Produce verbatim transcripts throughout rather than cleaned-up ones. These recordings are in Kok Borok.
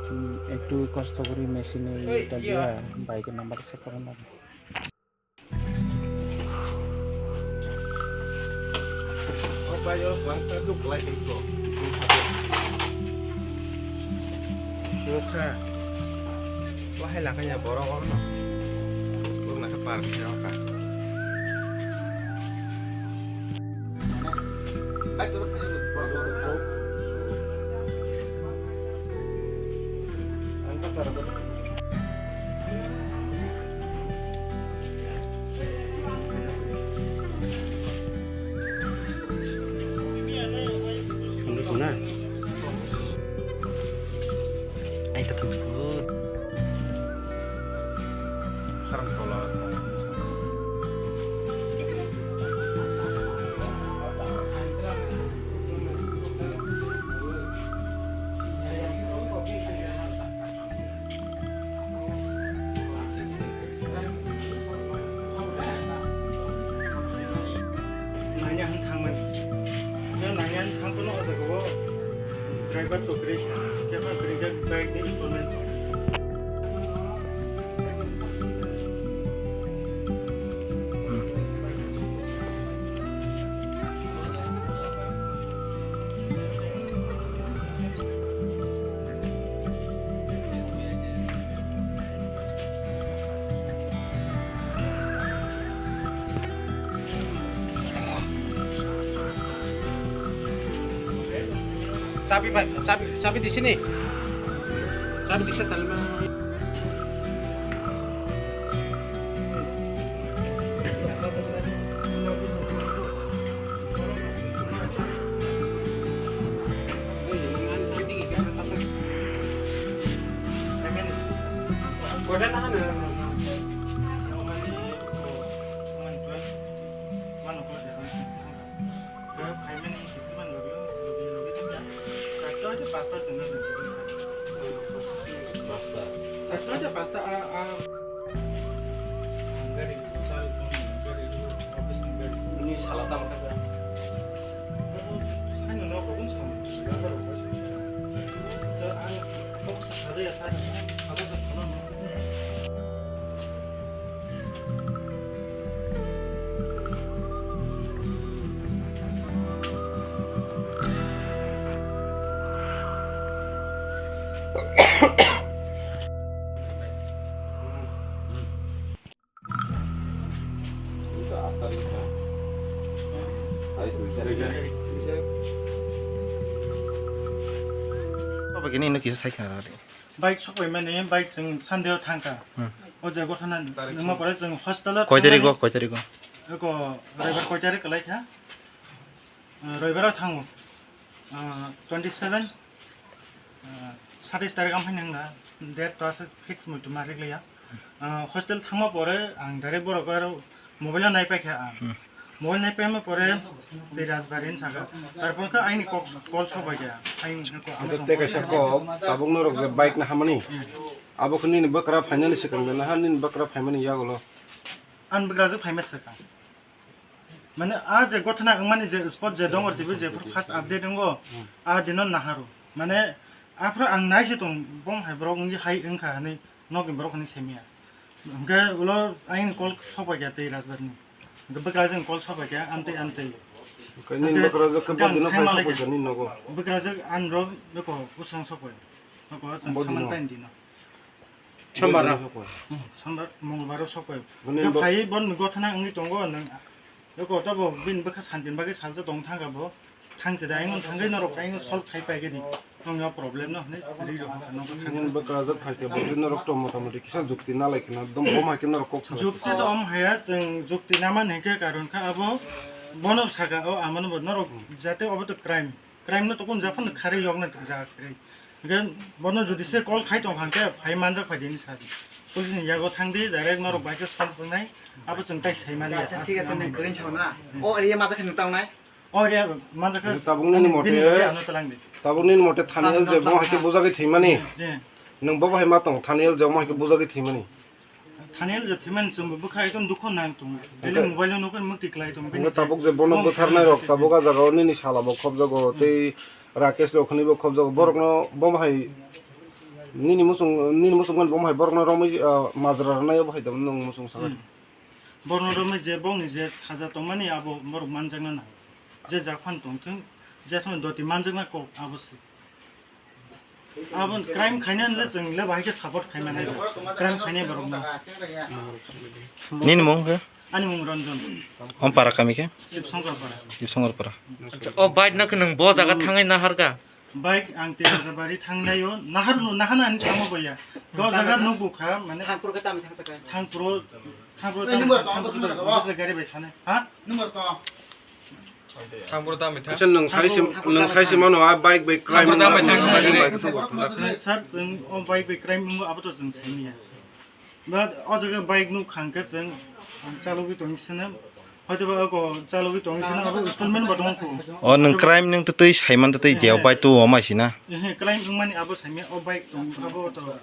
Hmm, একটু কষ্ট করি মেশিনে এটা দিয়া বাইকের নাম্বার চেক করানো। Nukha. Wahai lakanya borok ono. Nukha park khe oka. Ai, ta thuk su. Harang tola. Nanya hwn thangmani. Nanya hwn thangphano o jaga o driver to kwrwi kha. Khe phano kwrwi kha bike ni installment. Chabi bai, chabi, chabi di sini. Chabi di sini. Pasta. Pasta, pasta, ah, ah. Gari, sal, gari, office ni gari. Ini salah tang kata. Saya nuna kau pun sama. Gak ada apa sih. Ke ang, kau bisa saja ya, saya, saya, saya, saya, saya. Bike sokpaimani, bike chwng Sunday o thangkha. Hmm. O jaga thangna nangma pore chwng hostel o. Koi tarik o, thangmani. Koi tarik o? Eko Roibar koi tarik kwlai kha? Ah, Roibar o thango. Ah, twenty seven, ah, satais tarik amphai nangda. Date to aswk fix muitu ma rikliya. Ah, hostel thangma pore ang direct borok aro mobile o naipaikha ang. Hmm. Mobile naipaima pore tei Rajbari ni saka. Tarpor khe aini kok call sobaikha. Aini kok. Ante tei kaisa kok, tabuk norok je bike naharmani. Hmm. Abo khe nini bwkra phainani swkang de naha nini bwkra phaimani yagulo? Ani bwkra je phaima swkang. Mane a je gothana wngmani je spot je dong, R T B je phuru first update wngo, hmm, a dino naharo. Mane aphuru ang naisi tong bong hai borok wngwi hai wngkha hinwi nokni borok hinwi saimaya. Hwnkhe ulo ayang call sopaikha tei Rajbari ni. Hwnkhe bwkrajwk call sopaikha amtwi amtwi. Hwnkhe nini bwkrajwk khe bo dino phai sopaikha nini nogo? Bwkrajwk ani rok beko bwswng sopai. Noko chwng khamani time dino. Sombar. Hmm, Sombar, Mongolbar o sopai. Boni bo phai bon gothana wngwi tongo nang. Eko to bo bini bwkha santin bagwi salsa tong thangkha bo. Thangse da, ayung thangwi norok ayung solve khai pai gedi. Nongni o problem no hwnwi ri rok kha, nokho thang. Nini bwkrajwk phai khe bo norok to mota moti kisa jukti na lai khna, dom bom hai khe norok kok sa lai. Jukti to om haya, chwng jukti naman hinkhe karon kha abo bono saka o amano bo norok jate obo to crime. Crime no tokon japhano kharwi yokna jaga kwrwi. Hwnkhe bono jodi se call khai tong kha hwnkhe phai manjak phai dini sadi. Police ni yago thang di, direct norok bai khe solve wngnai. Abo chwng tai sai mani. Acha, thik ache, nwng kwrwi sa na. O area majak khe nwng tangnai? O area majak khe. Tabuk nini mote, bini mote ano talang di. Tabuk nini mote thani L J bo hai khe bujagwi thwimani. Nwng bo bai ma tong thani L J bo hai khe bujagwi thwimani. Thani le thimani chwngbo bwkha ekdom dukho nang tongo. Daily mobile-o nukwi mukti klai tongo. Hwnkhe tabuk je bono bwtharnai rok tabuk a jaga o nini sala bo khobjago, tei Rakesh rok hwnwi bo khobjago. Borokno bo hai nini muchung, nini muchung mani bo hai borokno romwi, ah, majra rwnai bo hai tamo nwng muchung sakha. Hmm. Borokno romwi je bongni je saja tongmani abo borok manjakna nang. Je jak phan tongthwng, je thani doti manjakna kok abo se. Abo crime khainani le chwng le bahai khe support khaimani. Crime khainai borokno. Nini mung khe? Ani mung Ranjan. Om para kami khe? Sibsongkar para. Sibsongkar para. Acha, o bike no khe nwng bo jaga thangwi naharkha? Bike ang Tejabari thangnaio. Nahar no, nahana ani thangma baya. Bo jaga nukbukha, mane thangpro khe tami thangsa kha? Thangpro, thangpro tami thangpro gari bai thane. Ha? Thangpro tamo thang. Acha, nwng sai se, nwng sai se mano, a bike bai crime wngkha, bike bai khe thangpro tamo thang. Sir, chwng o bike bai crime wngkha, abo to chwng saimanya. But o jaga bike nuk khang khe chwng, ang chalogwi tongwi sene. Hoito ba o chalogwi tongwi sene, abo installment bo tong kho. O nwng crime nwng to twi saiman to twi je, o bike to o mai sina. Ehe, crime wngmani abo saimanya, o bike tong, abo to.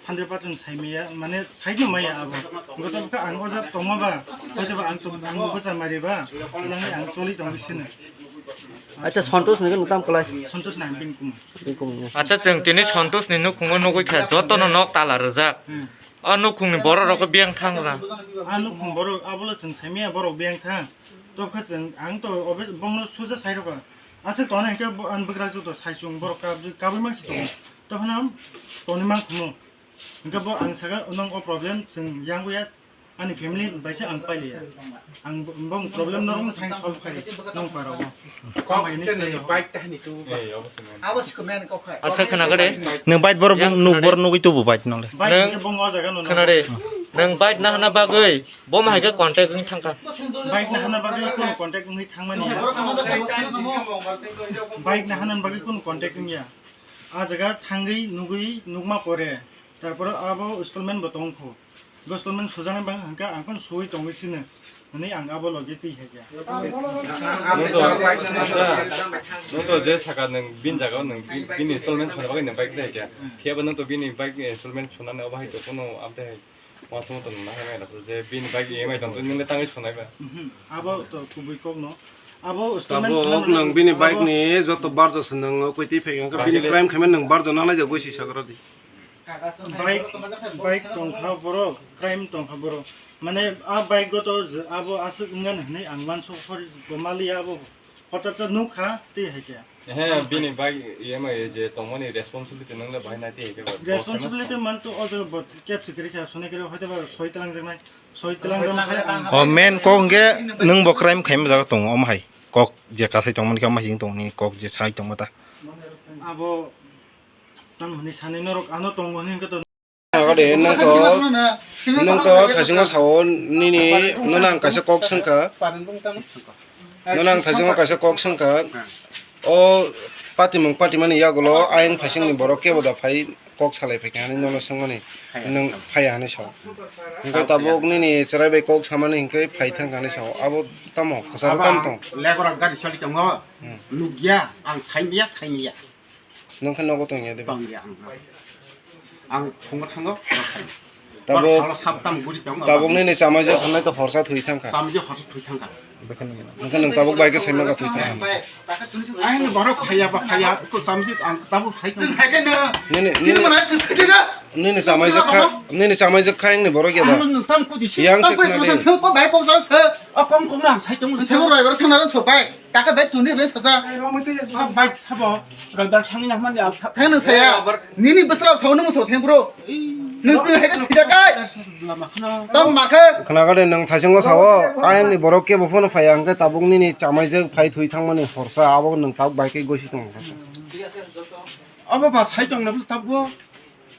Hundred percent saimaya, mane, saino maya abo. Goto bwkha ang o jaga tongma ba, hoito ba ang tong, ang bwsa mari ba, nangni ang choli tongwi sino. Acha, Santosh ni nokam kwlai? Santosh ni ang bini kumu. Bini kumu. Acha, chwng tini Santosh ni nukhungo nugwi kha, joto no nok tala rwjak. Hmm. O nukhung ni borok rok biyang thang la. A nukhung borok, abo le chwng saimaya borok biyang thang. Tobkha chwng, ang to obe bongno suja sai rokha. Aswk tongna hinkhe bo, ang bwkrajwk to sai chwng borok kabwi, kabwi mangsi tongo. Tobhano tongwi mangkhumu. Hingke bo ang saka, "Nong o problem chwng yang ya, ani family bai se ang pailiya. Ang bo, bo problem norok thang solve khai, nong para o." Kok hai ni tini sai o. Bike tahani tu. Abo si komen kok hai. Acha khna gade. Nwng bike bor nuk bor nugwi tubu bike nong le. Bike nwng hingke bo o jaga no khna de. Nwng bike nahana bagwi bo ma hai khe contact wng thangkha. Bike nahana bagwi kono contact wngwi thangmani ya. Bike nahana bagwi kono contact wngya. A jaga thangwi nugwi nukma pore, tarpore abo installment bo tongkho. Bo installment sujana bang hangka ang phano suwi tongwi sino. Hwnwi ang abo logi twi hai khe. Nwng to, acha, nwng to je saka nwng bini jaga o nwng bi-, bini installment suna bagwi nwng bike twi hai khe. Phiya bo nwng to bini bike installment sunani obo hai to kono amte hai. Uansukma tong nang nai rasa je bini bike E M I tong twi nini tangwi sunai ba. Mhm. Abo to kubui kok no. Abo statement tabuk khwlai nang mano. Bini bike ni joto barjo se nang kwtwi phai wngkha bini crime khaimani nang barjo nang lai ja gwi si sagra di. Bike, bike tongkha borok, crime tongkha borok. Mane a bike go to je abo aswk wngya hinwi ang mansuk hor gomali abo. Hothat sa nukha twi hai khe. He, bini bike E M I je tongmani responsibility nang le bahai nai twi hai khe ba. Responsibility man to o jaga bo kep se kiri kha, sone kiri hoite ba soi tlang jaknai, soi tlang jaknai. O main kok hwnkhe nwng bo crime khaima jaga tongo, omo hai kok je kathai tongmani khe omo hai tongni kok je sai tongma ta. Abo tam hwnwi sanwi norok ano tongo hwnwi hwnkhe to. Agade, nwng to, nwng to thaisingo sao nini, nono ang kaisa kok swngkha. Nono ang thaisingo kaisa kok swngkha. O patimung patimani yagulo ayang phaisingni borok kebo da phai kok salai phaikha hinwi nono swngmani. Nwng phaiya hinwi sao. Hingke tabuk nini chwrai bai kok samani hingke phai thangkha hinwi sao. Abo tamo kwcharo tamo tong. Leborok gari choli tongo. Hmm. Nukya, ang saimya, saimya. Nwng khe nogo tongya de. Tongya ang. Ang phungo thango, oro thango. Tabuk, oro salo sab tam guri tongo, tabuk nini chamaijak hwnai to horsa thwi thangkha. Chamaijak horsa thwi thangkha. Hwnkhe nwng tabuk bai khe sai mankha thwi thangkha. Ai, ni borok phaiya ba phaiya, ko chamaijak ang tabuk sai thangkha. Nini, nini, nini chamaijak kha, nini chamaijak kha, ang ni borok ya ba. Yang se khna de. Ko bai kok sa se. O kong kong ang sai tongo. Sebo roi bar thangna rok sok bai. Taka bag tuni bag saja. Ah, bike sabo, roi bar thangwi nahmani ang sa-, thang nung saya. Nini bwsla sao nung sao thang bro. Nung sing hai ka thida kai. Lama khna. Tong ma khe. Khna gade nang thaisingo sao, ayang ni borok kebo phone phai ang khe tabuk nini chamai je phai thwi thangmani horsa abo nang tabuk bai khe gosi tong. Abo ba sai tong na tabuk.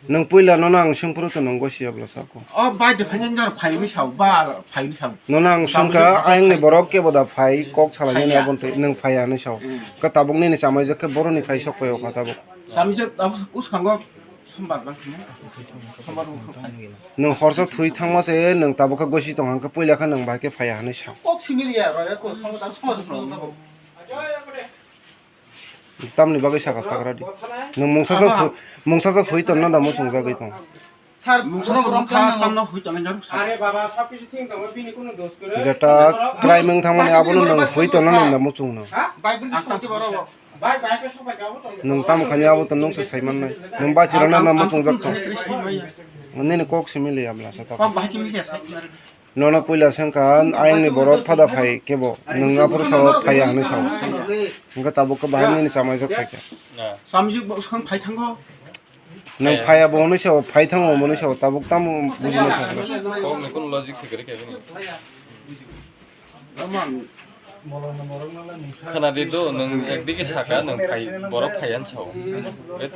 Nwng puila nono ang swngphuru to nwng gosi ya bwla sako. O bai de phai nang phai ni sao ba phai ni sao. Nono ang swngkha ayang ni borok kebo da phai kok salai nani abon tei nwng phai ya ni sao. Hmm. Ka tabuk nini chamai je khe borok ni phai sok pai o kha tabuk. Chamai je tabuk uskango sombar lang khna. Sombar lang khna. Nwng horsa thwi thangma se nwng tabuk khe gosi tong ang khe puila khe nwng bai khe phai ya ni sao. Kok simili ya roi ko sombar sombar. Tamni bagwi saka sagra di. Nwng mungsa sok hui, mungsa sok hui tonna da muchungjagwi tong. Sir, mungsa borok kha tamno hui tongnai jang sa. Are baba, sab kichu thing tongo, bini kuno dos kwrwi. Jeta crime wng thangmani abono nwng hui tongnani na muchungno. Bike bini sokti borok. Bike, bike sok bai jabo tongo. Nwng tam khani abo to nwng se sai mannai. Nwng bachirana na muchungjak to. Nini kok simi le abla sa ta. Kok bahai kimi ya sai. Nono puila sengkha ayangni borok phada phai kebo nwng aphuru sao phaiya hinwi sao. Hwnkhe tabuk khe bahai nini chamaijak phaikha. Samjwk bo swkang phai thango. Nwng phaiya bo hinwi sao, phai thango hinwi sao, tabuk tamo bujina sao. Kok ni kun logic se kwrwi khe bini. Khwnadi do, nwng ekdigi saka, nwng phai, borok phaiya hinwi sao.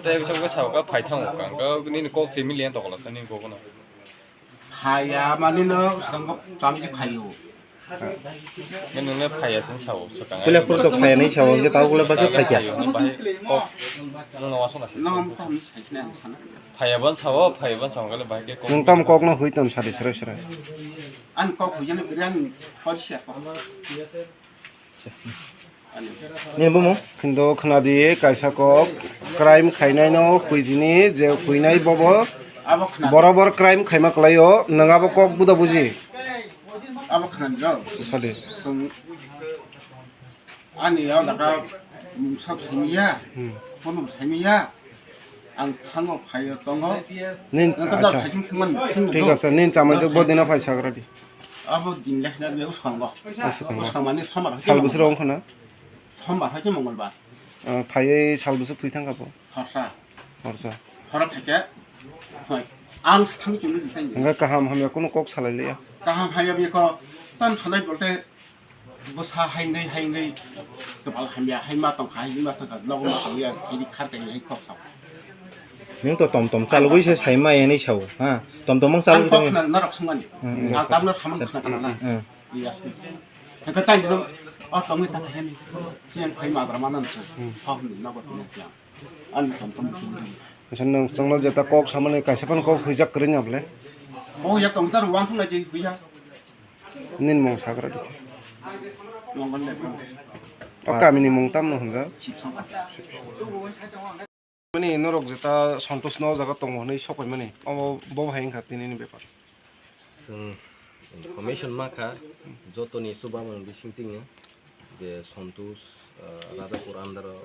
Tei bising khe sao kha phai thango kha, hwnkhe nini kok se miliya tokla sa nini kok no. Phaiya mani no swkang kok chamji phaio. Nini le phaiya sin sao swkang. Pula pur to phaiya ni sao, je tau kula bakhe phaiya. Bahai kok nwng no wasona se. Nwng am tam sai sina sana. Phaiya ban sao, phaiya ban sao kale bahai khe kok. Nwng tam kok no hui ton sari sere sere. An kok hui jani biryani kor sia kok. Nini bumung? Hindu khwnadi kaisa kok crime khainai no huijini je huinai bobo. Abo khwnadi. Borobor crime khaima kwlaio, nwng abo kok buda buji. Abo khwnadi rw. Sadi. Sung. Ani ya daga mungsa khaimiya. Hmm. Kono khaimiya. Ang thango phaio tongo. Nin, acha. Thik ase, nin chamaijak bo dina phai sagra di. Abo din lekhna be uskango. Uskango. Uskanmani sombar hai. Sal bwswk wng khana? Sombar hai khe mongolbar. Ah, phaiwi sal bwswk thwi thangkha bo? Horsa. Horsa. Horo phaikhe. Hoi. Ang se thangwi chumui di thangwi. Hwnkhe kaham hamya kunu kok salai liya. Kaham hamya beko. Tam salai bolte. Bwsa haingwi haingwi kwpal hamya hai ma tongkha, hai ma tongkha, nogo ma tongya, hai khar kai hai khok sao. Nwng to tom tom chalugwi se sai ma yani sao, ha? Tom tom ang chalugwi tong. Ang kok khna narok songani. Hmm, hmm. Ang tamno samang khna khna na. Hmm. Yes. Hwnkhe tang dino o tongwi ta khaini. Yang phai ma bra ma nan se. Hmm. Hok ni nogo tong ya. Ang tom tom. Nwng chwngno jeta kok samani kaisa phano kok huijak kwrwi nya bole. Kok ya tong ta rwang thung lai di huya. Nini mung sagra dikhe. O kamini mung tamno hwnjak? Mani norok jeta Santosh no o jaga tongo hwnwi sokoi mani. Omo bo hai wngkha tinini bepar. Chwng information ma kha jotoni chubamung bising tingno je Santosh, ah, Radhapur under o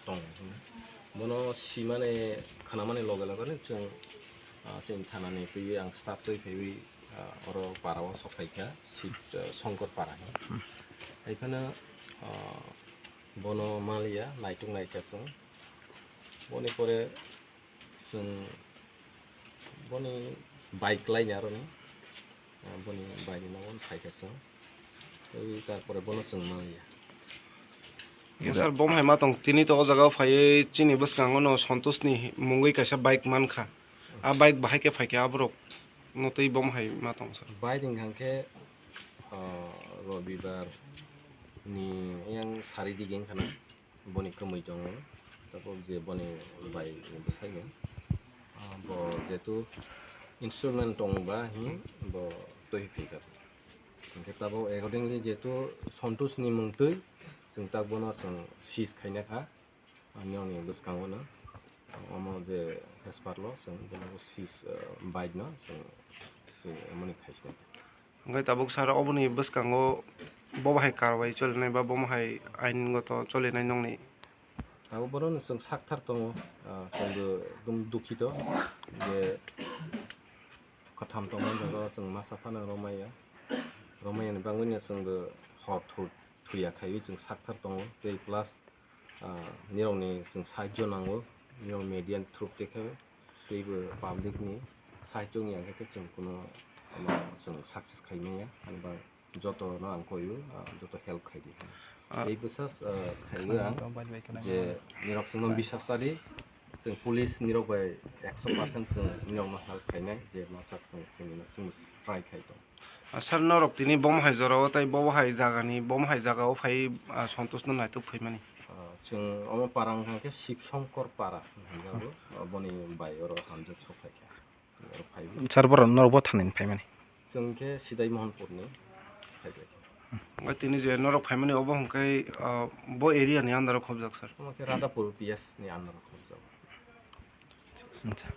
tong hwnwi. Bono simani khnamani loge loge no chwng, ah, chini thanani twiwi ang staff twi phaiwi, ah, oro para o sok phaikha, sit, ah, Songkor para hinwi. Haiphano, ah, bono maliya, naituk naikha chwng. Boni pore chwng boni bike laini aroni, ah, boni bike ni nogo phaikha chwng. Tei tarpore bono chwng maliya. Sir, bom hai ma tong, tini to o jaga o phaiwi chini bwskango no Santosh ni mungwi kaisa bike mankha. A bike bahai khe phaikha aborok no tei bom hai ma tong sir. Bike wngkha khe, ah, Robibar ni yang sari dige wngkha na. Boni kwmwi tongo, tabuk je boni bai bwsai no, ah, bo jetu instrument tong ba hin bo twi phi kha. Hwnkhe tabuk accordingly jetu Santosh ni mung twi chwng tak bono chwng seize khaina kha, ani oni bwskango no omo je hespar lo chwng bono seize, ah, bike no chwng, chwng emoni khaisna. Hwnkhe tabuk sir oboni bwskango bo bahai karwai cholinai ba bomo hai aingoto cholinai nongni? Tabuk bono chwng sakthar tongo, ah, chwngbo ekdum dukhito je kwtham tongmani jaga chwng masa phano romaya, romaya ni bagwino chwngbo hor thu-, thuya khaiwi chwng sakthar tongo tei plus ah, nirokni chwng sahajyo nango, nirok media ni through tei khe teibo public ni sahajyo wngya hwnkhe chwng kuno, ano, chwng success khai manya, ani ba joto no ang koio, ah, joto help khai di. Ah. Tei bwsas, ah, khaiwi ang je nirok chwngno bisas cha di, chwng police nirok bai ekso percent chwng nirokno help khainai, je masa chwng chwngno chwng try khai tong. Ah, sir, norok tini bomo hai jora o tei bobo hai jaga ni, bomo hai jaga o phai, ah, Santosh no naituk phaimani? Ah, chwng omo para wngkha khe Shiv Shankar para hinjago, ah, boni bai oro hamjak sok phai kha. Oro phai. Sir, borok norok bo thani ni phaimani? Chwng khe Sidai Mohanpur ni phai kha. Omo tini je norok phaimani obo hwnkhe, ah, bo area ni under o khobjak, sir? Omo khe Radhapur P S ni under o khobjak. Acha.